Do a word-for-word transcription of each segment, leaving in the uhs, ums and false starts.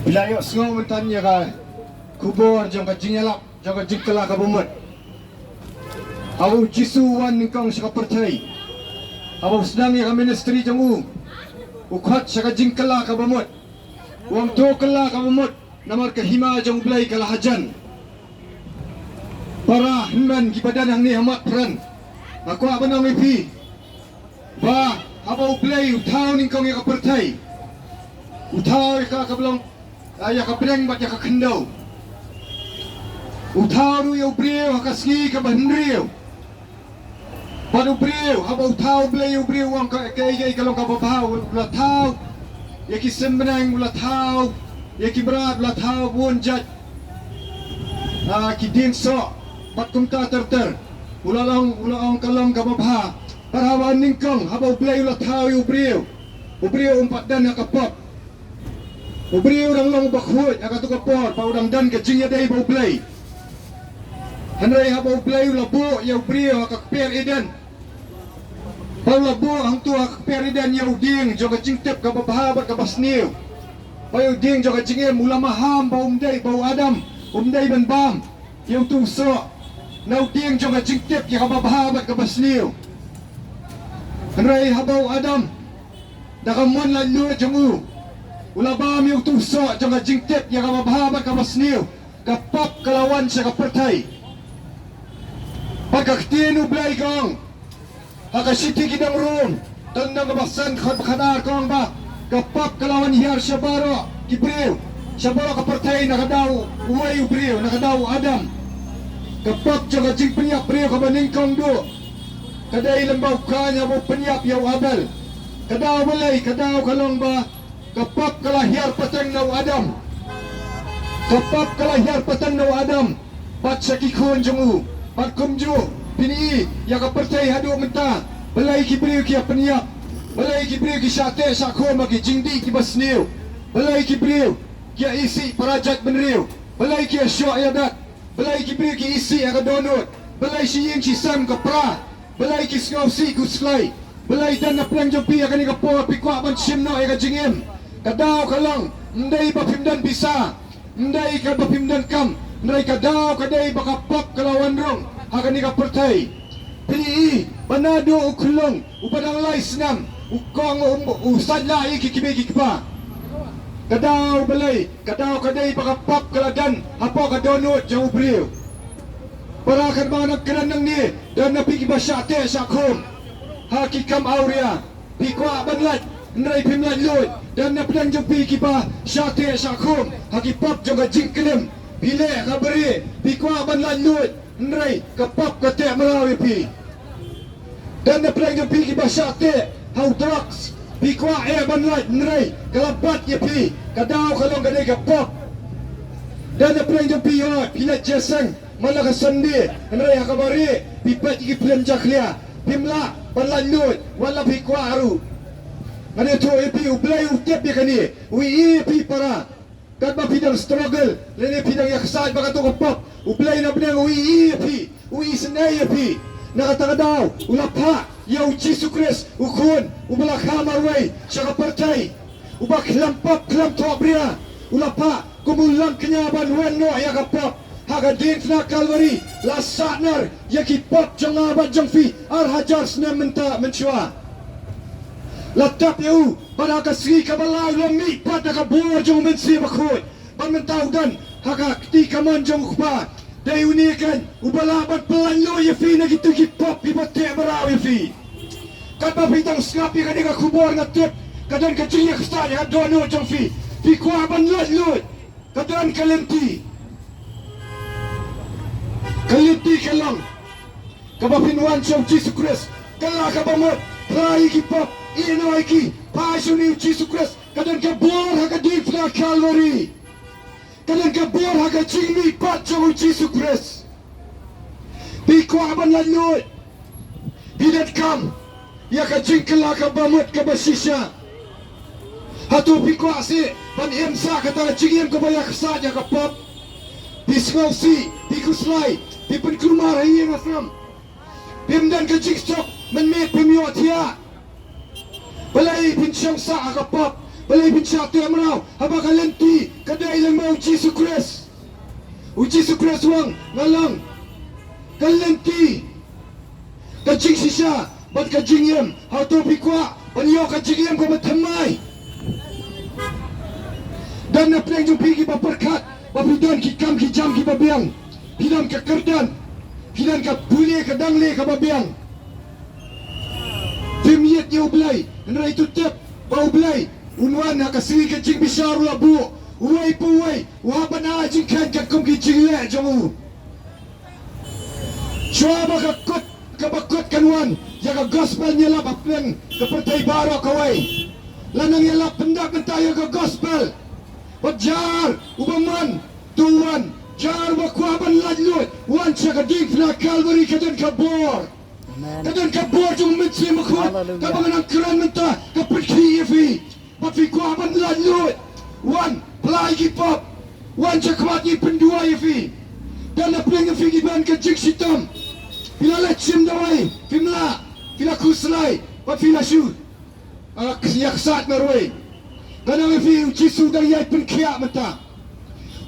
Phi la ïohsngew mynta ïa ka khubor jong ka jingïalap jong ka jingkylla kaba mut. Haba u Jisu u wan nyngkong sha ka pyrthei, haba u sdang ïa ka ministry jong u, u khot sha ka jingkylla kaba mut. U ong to kylla kaba mut, namar ka hima jong U Blei ka la hajan. Para hynmen kiba don hangne ha mat pyrshah, nga kwah ban ong ïa phi ba haba U Blei u thaw nyngkong ïa ka pyrthei, u thaw ïa ka kaba long, ah, ïa ka bneng bad ïa ka khyndew. U thaw ruh ïa u briew ha ka sngi kaba hynriew. Bad u briew, haba u thaw U Blei ïa u briew, u ong ka, ka, ka, ka long kaba bha, u la thaw ïa ki sim bneng, u la thaw ïa ki mrad, u la thaw bun jait, ah, ki dieng soh bad kumta ter ter. U la long, u la ong ka long kaba bha. Bad haba nyngkong, haba U Blei u la thaw ïa u briew, u briew um pat don ha ka pop. U briew u dang long uba khuid ha kato ka por ba u dang don ka jingïadei bad U Blei. Hynrei haba U Blei u la buh ïa u briew ha ka kper Eden, ba u la buh hangto ha ka kper Eden ïa u dieng jong ka jingtip kaba bha bad kaba sniew, ba ïa u dieng jong ka jingim, u la maham ba um dei, ba u Adam um dei ban bam ïa uto u soh, na u dieng jong ka jingtip ïa kaba bha bad kaba sniew. Hynrei haba u Adam, da ka mon laitluid jong u, u la bam ïa uto u soh jong ka jingtip ïa kaba bha bad kaba sniew, ka pop ka la wan sha ka pyrthei. Bad ka ktien U Blei ka ong ha ka shithi ki nong Rom, lynnong kaba san, khat ba khatar, ka ong ba ka pop ka la wan hiar sha baroh ki briew, sha baroh ka pyrthei, na ka daw uwei u briew, na ka daw u Adam. Ka pop jong ka jingpynïap briew kaba nyngkong duh ka dei lem ba u Kain haba u pynïap ïa u Abel. Ka daw balei? Ka daw ka long ba ka pop ka la hiar pateng na u Adam. Ka pop ka la hiar pateng na u Adam bad sha ki khun jong u. Bad kumjuh, phin i ïa ka pyrthei haduh mynta, balei ki briew ki ïa pynïap? Balei ki briew ki shah teh shah khum ha ki jingdih kiba sniew? Balei ki briew ki ïa isih para jaitbynriew? Balei ki ïa shoh ïa dat? Balei ki briew ki isih ha ka dohnud? Balei shi ïing shi sem ka pra? Balei ki sngewsih khuslai? Balei? Dan na pdeng jong phi ha kane ka por phi kwah ban shim noh ïa ka jingim. Ka daw ka long, ym dei ba phim don pisa, ym dei ka ba phim don kam, hynrei ka daw ka dei ba ka pop ka la wan rung ha kane ka pyrthei. Phi i ba naduh u khyllung uba dang lai snem, u kong, u, u sait la ïa ki kmie ki kpa. Ka daw balei? Ka daw ka dei ba ka pop ka la don hapoh ka dohnud jong u briew. Para, katba nga kren nangne, don na phi kiba shah teh shah khum ha ki kam awria. Phi kwah ban lait, hynrei phim laitluid. Don na pdeng jong phi kiba shah teh shah khum ha ki pop jong ka jingklim. Phi leh ka bri, phi kwah ban laitluid, hynrei ka pop ka teh mraw ïa phi. Don na pdeng jong phi kiba shah teh ha u drugs, phi kwah eh ban lait, hynrei ka la bat ïa phi. Ka daw ka long ka dei ka pop. Don na pdeng jong phi, hooid, phi leit jingïaseng man la ka Sunday, hynrei ha kaba rieh phi peit ïa ki phlim jakhlia. Phim lah ban laitluid wat la phi kwah ruh. Ngan ïathuh ïa phi, U Blei u tip ïa kane, u ïohi ïa phi para. Katba phi dang struggle lane phi dang ïaksaid bad kato ka pop, U Blei na bneng u ïohi ïa phi, u isynei ïa phi. Na kata ka daw u la phah ïa u Jisu Khrist, u Khun uba la kha marwei sha ka pyrthei, uba khlem pop khlem thohbria. U la phah kum u langkñia ban wan noh ïa ka pop. Ha ka diengphna Kalbari la sahnarphna ïa ki pop jong nga bad jong phi ar hajar snem mynta mynshuwa. La tap ïa u, bad ha ka sngi kaba lai u la mihpat da ka bor jong U Mynsiem Bakhuid, bad mynta u don ha ka kti kamon jong U Kpa. Dei une keiñ uba lah ban pyllait lut ïa phi na kito ki pop kiba teh mraw ïa phi. Katba phi dang sngap ïa kane ka khubor, nga tip ka don ka jingïaksaid ha ka dohnud jong phi. Phi kwah ban laitluid. Ka don ka lynti. Ka lynti ka long kaba phin wan sha u Jisu Khrist, kylla kaba mut, phla ïa ki pop, ïehnoh ïa ki, phai sha une u Jisu Khrist. Ka don ka bor ha ka diengphna Kalbari. Ka don ka bor ha ka jingmihpat jong u Jisu Khrist. Phi kwah ban laitluid? Phi donkam ïa ka jingkylla kaba mut kaba shisha? Hato phi kwah seh ban im sah kata ka jingim kaba ïaksaid ïa ka pop? Phi sngewsih, phi khuslai, phi pynkulmar ha ïing ha sem. Phim don ka jingsuk, mynmiet phim ïohthiah. Balei phin shong sah ha ka pop? Balei phin shah teh mraw haba ka lynti Ka dei lyngba u Jisu Khrist. U Jisu Khrist u ong, nga long ka lynti, ka jingshisha bad ka jingim. Hato phi kwah ban ïoh ka jingim kaba thymmai? Don na pdeng jong phi kiba pyrkhat ba phi don ki kam ki jam kiba biang, phi don ka kyrdan, phi don ka pule ka dangle kaba biang. Phim ïeit ïa U Blei, hynrei to tip ba U Blei un wan ha ka sngi ka jingbishar, u la buh uwei pa uwei, u hap ban ai jingkheiñ katkum ki jingleh jong u. Shuwa ba ka kut kaba kut kan wan, ïa ka gospel ngi ïalap hapdeng ka pyrthei baroh kawei. Lada ngi ïalap pyndap mynta ïa ka gospel, bad jar u bymman, to wan. Jar uba kwah ban laitluid, wan sha ka diengphna Kalbari, ka don ka bor. Amen. Ka don ka bor jong U Mynsiem Bakhuid. Hallelujah. Kaba nga nang kren mynta ka pynkhih ïa phi. Bad phi kwah ban laitluid, wan, plie ki pop. Wan sha khmat, ngi pynduwai ïa phi. Don na pdeng jong phi kiba don ka jingshitom. Phi la leit shim dawai, phim lah, phi la khuslai bad phi la shu, ah, ïa ksat marwei. Nga ong ïa phi, U Jisu u dang ïai pynkhiah mynta.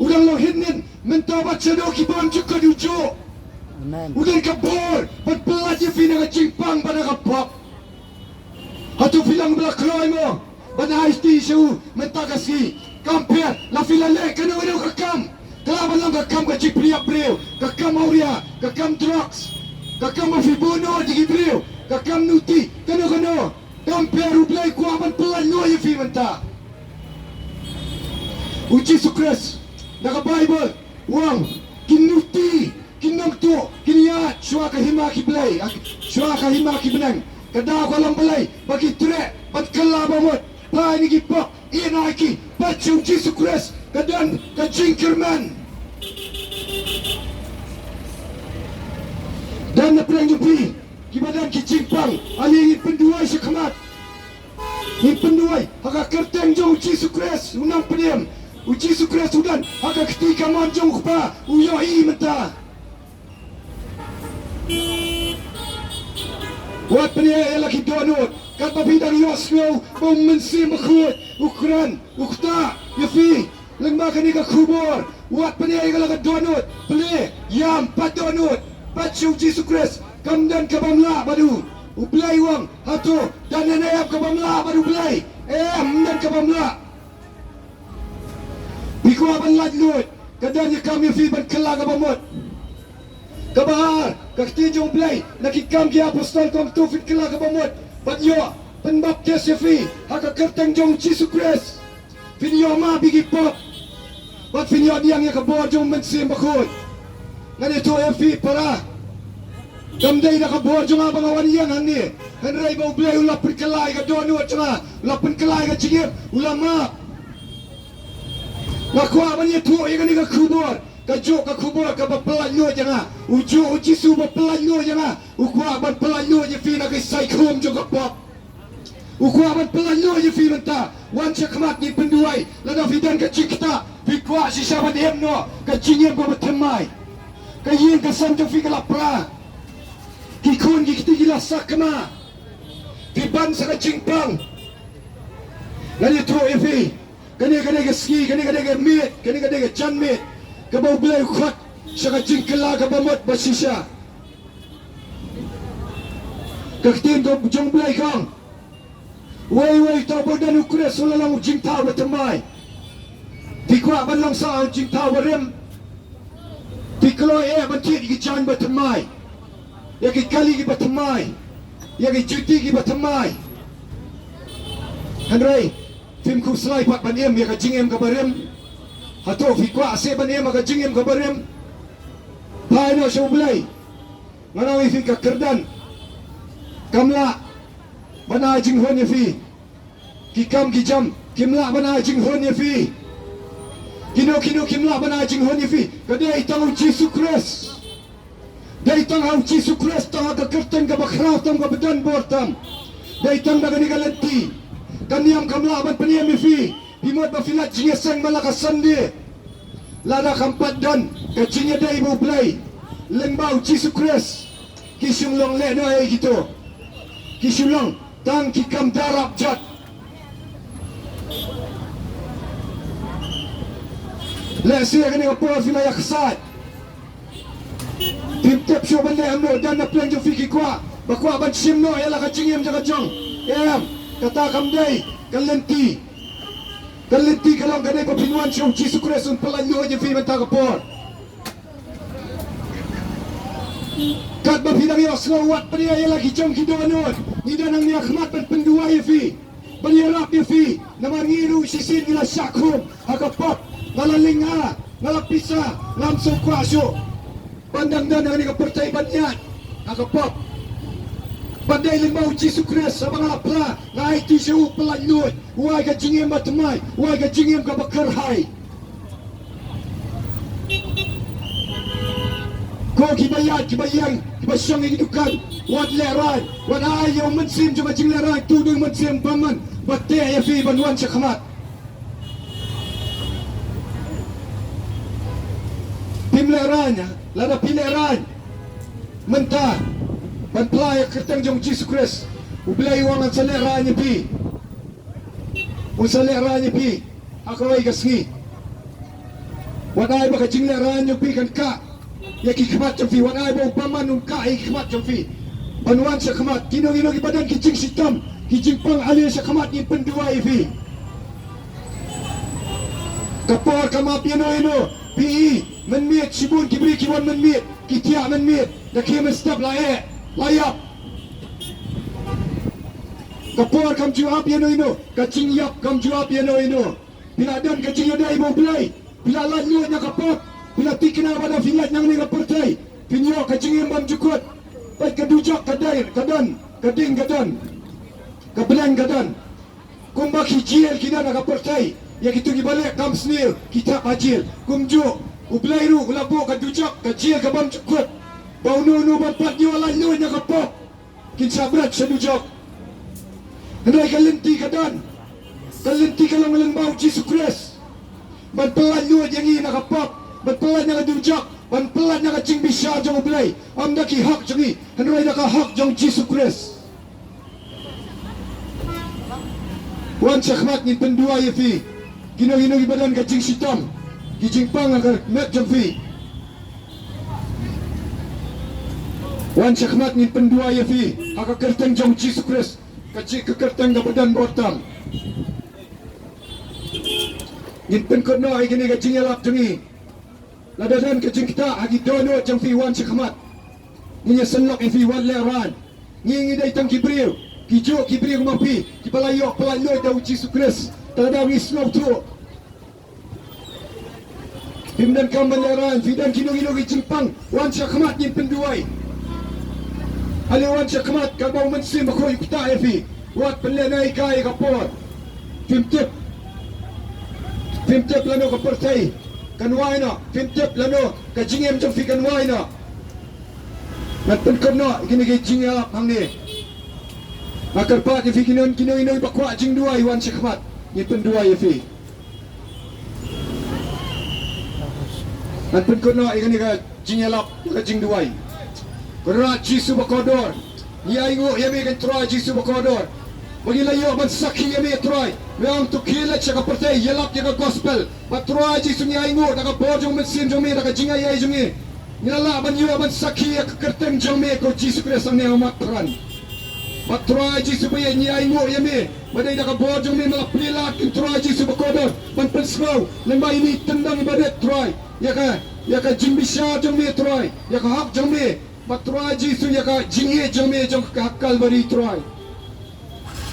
U dang long hynnin mynta bad shaduh ki bymjukut, u juh. Amen. U don ka bor ban pyllait ïa phi na ka jingpang bad na ka pop. Hato phi long ba la kloi mo ban aiti sha u mynta ka sngi? Kam pher, la phi la leh kano kano ka kam. Ka lah ban long ka kam ka jingpynïap briew, ka kam awria, ka kam drugs, ka kam ba phi buh noh ïa ki briew, ka kam nuti, kano kano. Kam pher, U Blei u kwah ban pyllait noh ïa phi mynta. U Jisu Khrist na ka Baibl u ong, ki nuti, ki nongtuh, kin ïaid shuwa ka hima ki blei, ah, shuwa ka hima ki bneng. Ka daw ka long balei? Ba ki treh ban kylla ba mut. Phai na ki pop, ïa na ki, peit sha U Jisu Khrist, ka don ka jingkyrmen. Don na pdeng jong phi kiba don ki jingpang, ale ngin pynduwai sha khmat. Ngin pynduwai ha ka kyrteng jong U Jisu Khrist u nongpynim. U Jisu Khrist u don ha ka kti kamon jong U Kpa, u ïohi mynta. Wat pynïaid ïa la ki dohnud, katba phi dang ïohsngew ba U Mynsiem Bakhuid u kren, u ktah ïa phi lyngba kane ka khubor. Wat pynïaid ïa la ka dohnud, plie, ïam, peit dohnud, peit sha U Jisu Khrist. Kam don kaba ym lah bad u. U Blei u ong, hato don ne em kaba ym lah bad U Blei? Em, ym don kaba ym lah. Phi kwah ban laitluid, ka don ïa kam ïa phi ban kylla kaba mut. Kaba ar, ka ktien jong U Blei na Ki Kam ki Apostol ka ong, to phin kylla kaba mut bad ïoh pynbaptis ïa phi ha ka kyrteng jong U Jisu Khrist. Phin ïoh map ïa ki pop bad phin ïoh diang ïa ka bor jong U Mynsiem Bakhuid. Ngan ïathuh ïa phi para, kam dei da ka bor jong nga ba nga wan ïeng hangne, hynrei ba U Blei u la pynkylla ïa ka dohnud jong nga, u la pynkylla ïa ka jingim, u la map. Nga kwah ban ïathuh ïa kane ka khubor, kajuh ka khubor kaba pyllait luid ïa nga. U juh U Jisu ba pyllait luid ïa nga, u kwah ban pyllait luid ïa phi na ki saikhum jong ka pop. U kwah ban pyllait luid ïa phi mynta. Wan sha khmat, ngin pynduwai. Lada phi don ka jingktah, phi kwah shisha ban im noh ka jingim kaba thymmai. Ka ïing ka sem jong phi ka la pra, ki khun ki kti ki la sakma, phi ban sa ka jingpang. Ngan ïathuh ïa phi, kane ka dei ka sngi, kane ka dei ka miet, kane ka dei ka janmiet kaba U Blei u khot sha ka jingkylla kaba mut ba shisha. Ka ktien ka jong U Blei ka ong, uwei uwei uta uba don U Khrist u la long u jingthaw bathymmai. Phi kwah ban long sa u jingthaw barim? Phi kloi eh ban thied ïa ki jaiñ bathymmai, ïa ki kali kiba thymmai, ïa ki juti kiba thymmai? Hynrei phim khuslai pat ban im ïa ka jingim kaba rim. Hato phi kwah seh ban im ha ka jingim kaba rim? Phai noh sha U Blei. Ngan ong ïa phi, ka kyrdan kam lah ban ai jinghun ïa phi. Ki kam ki jam kim lah ban ai jinghun ïa phi. Kino kino kim lah ban ai jinghun ïa phi. Ka dei tang U Jisu Khrist. Dei tang ha U Jisu Khrist, tang ha ka kyrteng kaba khraw tam, kaba don bor tam. Dei tang da kane ka lynti. Ka niam kam lah ban pynim ïa phi. Phi mut ba phi lait jingïaseng man la ka Sunday. Lada kam pat don ka jingïadei bad U Blei lyngba U Jisu Khrist, ki shu long lehnohei kito. Ki shu long tang ki kam darap jot. Lehse kane ka por phi la ïaksaid. Phim tip shuh ban leh kumno, don na pdeng jong phi ki kwah ba kwah ban shim noh ïa la ka jingim jong ka jong. Em, kata kam dei ka lynti. Ka lynti ka long ka dei ba phin wan sha u Jisu Khrist un pyllait luid ïa phi mynta ka por. Katba phi dang ïohsngew, wat pdiang ïa la ki jong ki dohnud. Ngi don hangne ha khmat ban pynduwai ïa phi, ban ïarap ïa phi. Namar ngi ruh shisien ngi la shah khum ha ka pop, nga la lyngngoh, nga la pisa, ngam sngewkwah shuh ban dang don ha kane ka pyrthei ban ïaid ha ka pop. Ban dei lyngba u Jisu Khrist haba nga la phla, nga aiti sha u pyllait luid, u ai ka jingim bathymmai, u ai ka jingim kaba kyrhai. Ko kiba ïaid, kiba ïeng, kiba shong ha ki dukan, wat lehraiñ, wat ai ïa u mynsiem jong ka jinglehraiñ, to u dei u mynsiem bymman ba teh ïa phi ban wan sha khmat. Phim lehraiñ, lada phi lehraiñ mynta ban phla ïa ka kyrteng jong u Jisu Khrist, U Blei u ong, ngan sa lehraiñ ïa phi. Un sa lehraiñ ïa phi ha kawei ka sngi. Wat ai ba ka jinglehraiñ jong phi kan kah ïa ki khmat jong phi. Wat ai ba u bymman un kah ïa ki khmat jong phi ban wan sha khmat. Kino kino kiba don ki jingshitom, ki jingpang, ale sha khmat, ngin pynduwai ïa phi. Ka por kam ap ïano ïano. Phi i mynmiet shibun ki briew ki wan mynmiet, ki thiah mynmiet, da khie mynstep la eh, la ïap. Ka por kam ju ap ïano ïano, ka jingïap kam ju ap ïano ïano. Phi la don ka jingïadei bad U Blei, phi la laitluid na ka pop, phi la thikna ba lada phi lait na kane ka pyrthei phin ïoh ka jingim bymjukut. Peit, ka dujok ka dei, ka don, ka ding ka don, ka bneng ka don. Kumba ki jel ki don ha ka pyrthei, ïa kito kiba leh kam sniew ki thep ha jel. Kumjuh U Blei ruh u la buh ka dujok, ka jel ka bymjukut, ba uno uno uba pat ïoh laitluid na ka pop kin shah bret sha dujok. Hynrei ka lynti ka don, ka lynti ka long lyngba U Jisu Khrist ban pyllait luid ïa ngi na ka pop, ban pyllait na ka dujok, ban pyllait na ka jingbishar jong U Blei. Ym da ki hok jong ngi, hynrei da ka hok jong U Jisu Khrist. Wan sha khmat, ngin pynduwai ïa phi. Kino kino kiba don ka jingshitom, ki jingpang ha ka met jong phi, wan sha khmat, ngin pynduwai ïa phi ha ka kyrteng jong U Jisu Khrist, ka jing, ka kyrteng kaba don bor tam. Ngin pynkut noh ïa kane ka jingïalap jong ngi. Lada don ka jingktah ha ki dohnud jong phi, wan sha khmat. Ngin ïasyllok ïa phi, wat lehraiñ. Ngi, ngi dei tang ki briew, kijuh ki briew ma phi, kiba la ïoh pyllait luid da U Jisu Khrist. Te lada ngi sngewthuh, phim donkam ban lehraiñ. Phi don kino kino ki jingpang, wan sha khmat, ngin pynduwai. Ale wan sha khmat, katba U Mynsiem Bakhuid u ktah ïa phi. Wat pynlehnoh ïa ka, ïa ka por. Phim tip, phim tip lano ka pyrthei kan wai noh, phim tip lano ka jingim jong phi kan wai noh. Ngan pynkut noh ïa kine ki jingïalap hangne. Nga kyrpad ïa phi, kino kino ba kwah jingduwai, wan sha khmat, ngin pynduwai ïa phi. Ngan pynkut noh ïa kane ka jingïalap, ïa ka jingduwai. Kynrad Jisu ba kordor, ngi ainguh ïa me, ko Trai Jisu ba kordor, ba ngi la ïoh ban sakhi ïa me, Trai. Me ong, to khie leit sha ka pyrthei, ïalap ïa ka gospel. Bad Trai Jisu, ngi ainguh da ka bor jong U Mynsiem jong me, da ka jingaiei jong me, ngi la lah ban ïoh ban sakhi ïa ka kyrteng jong me, ko Jisu Khrist, hangne ha Matpharan. Bad Trai Jisu ba ïeit, ngi ainguh ïa me ba dei da ka bor jong me me la plie lad, ko Trai Jisu ba kordor, ban pynsngew lyngba ine i tyndong iba rit, Trai, ïa ka, ïa ka jingbishar jong me, Trai, ïa ka hok jong me. Bad Trai Jisu, ïa ka jingïeit jong me jong ka ha Kalbari, Trai.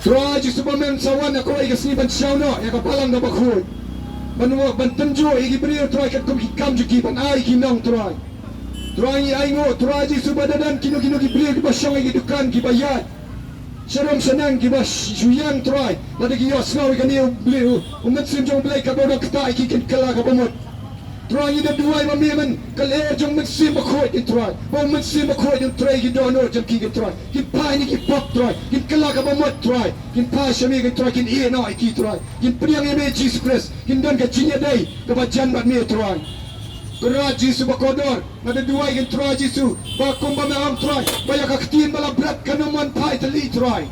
Trai Jisu ba men sa wan ha kawei ka sngi ban shah noh ïa ka balang kaba khuid, ban wa, ban tynjuh ïa ki briew, Trai, katkum ki kam jong ki, ban ai ki nong, Trai. Trai, ngi ainguh, Trai Jisu, ba da don kino kino ki briew kiba shong ha ki dukan, kiba ïaid sharum shaneng, kiba sh-, shu ïeng, Trai, lada ki ïohsngew ïa kane, U Blei, U, U Mynsiem jong U Blei kaba u dang ktah ïa ki, kin kylla ka bamut. Trai, ngi da duwai ba me men ka lyer jong U Mynsiem Bakhuid, ko Trai, ba U Mynsiem Bakhuid un trei ha ki dohnud jong ki, ko Trai, kin phai na ki pop, Trai, kin kylla ka bamut, Trai, kin phai sha me, ko Trai, kin ïehnoh ïa ki, Trai, kin pdiang ïa me, Jisu Khrist, kin don ka jingïadei kaba jan bad me, Trai. Kynrad Jisu ba kordor, nga da duwai, ko Trai Jisu, ba kumba me ong, Trai, ba ïa ka ktien ba la bret kan ym wan phai tylli, Trai.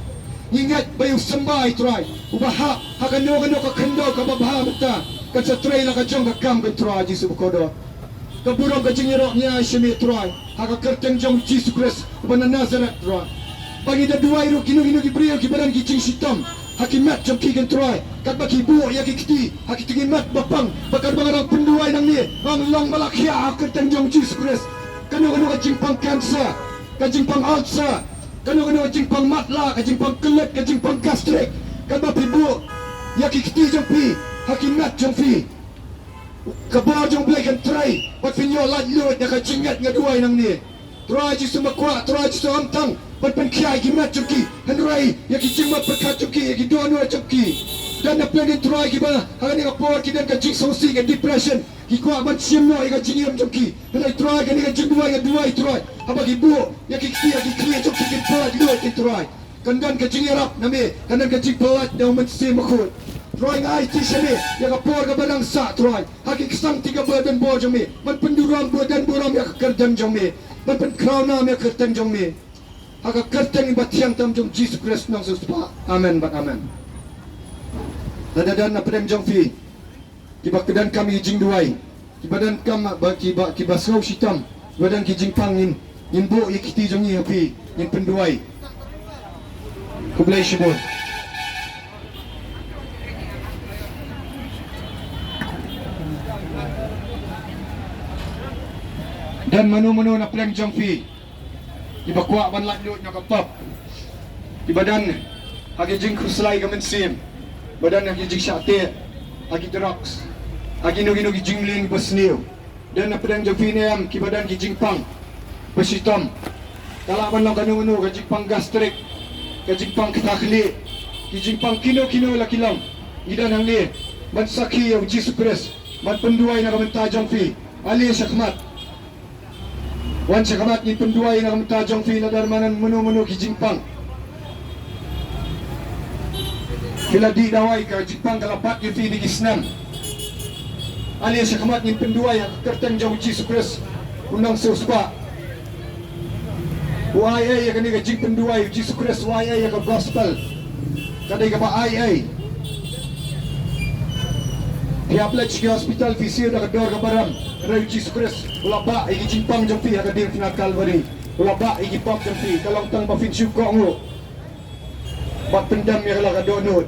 Ngi ngeit ba ïa u symbai, Trai, uba hap ha kano kano ka khyndew kaba bha mynta, Kan sa trei la ka jong ka kam, ko Trai Jisu bakordor. Ka burom ka jingïaroh ngi ai sha me Trai, ha ka kyrteng jong Jisu Khrist ba na Nasareth Trai. Ba ngi da duwai ruh kino kino ki briew kiba don ki jingshitom ha ki met jong ki, ko Trai, katba ki buh ïa ki kti ha ki tngi met ba pang, ba katba nga dang pynduwai nangne, nga ong long ba la khia ha ka kyrteng jong Jisu Khrist. Kano kano ka jingpang cancer, ka jingpang ulcer, kano kano ka jingpang matlah, ka jingpang kyllit, ka jingpang gastric, katba phi buh ïa ki kti jong phi ha ki met jong phi, ka bor jong U Blei kan trei bad phin ïoh laitluid na ka jingngeit, nga duwai nangne. Trai Jisu, nga kwah Trai Jisu, ym tang ban pynkhia ïa ki met jong ki, hynrei ïa ki jingmut pyrkhat jong ki, ïa ki dohnud jong ki. Don na pdeng Trai kiba ha kane ka por ki don ka jingsngewsih, ka depression, ki kwah ban shim noh ïa ka jingim jong ki. Hynrei Trai, kane ka jingduwai nga duwai Trai, haba ki buh ïa ki kti ha ki khlieh jong ki, kin pyllait lut, ko Trai. Kan don ka jingïarap na me, kan don ka jingpyllait na U Mynsiem Bakhuid. Trai, nga aiti sha me ïa ka por kaba dang sah Trai, ha ki ksangti kaba don bor jong me, ban pynduh burom, ban don burom ïa ka kyrdan jong me, ban pynkhraw nam ïa ka kyrteng jong me. Ha ka kyrteng ba thiang tam jong Jisu Khrist, U Nongsiewspah. Amen bad amen. Lada don na pdeng jong phi kiba donkam ïa ki jingduwai, kiba donkam, ba kiba, kiba sngew shitom, kiba don ki jingpang, ngin, ngin buh ïa ki kti jong ngi ha phi, ngin pynduwai. Khublei shibun. Don mano mano na pdeng jong phi kiba kwah ban laitluid na ka pop, kiba don ha ki jingkhuslai ka mynsiem, ba don ha ki jingshah teh, ha ki drugs, ha kino kino ki jingmlien basniew? Don na pdeng jong phi ne em kiba don ki jingpang bashitom? Ka lah ban long kano kano, ka jingpang gastric, ka jingpang ktah khlieh, ki jingpang kino kino la ki long. Ngi don hangne ban sakhi ïa U Jisu Khrist, ban pynduwai na ka bynta jong phi. Ale shakhmat. Wan shakhmat, ngin pynduwai na ka bynta jong phi, lada don mano mano ki jingpang. Phi la dih dawai, ka jingpang ka la bat ïa phi kine ki snem. Ale shakhmat, ngin pynduwai ha ka kyrteng jong U Jisu Khrist, U Nongsiewspah. U ai ei ïa kane ka jingpynduwai, U Jisu Khrist u ai ei ïa ka gospel. Ka dei kaba ai ei. Phi hap leit sha ki hospital, phi siew da ka dor kaba rem, hynrei U Jisu Khrist u la bah ïa ki jingpang jong phi ha ka diengphna Kalbari. U la bah ïa ki pop jong phi, ka long tang ba phin shu kohnguh bad pyndem ïa ka la ka dohnud.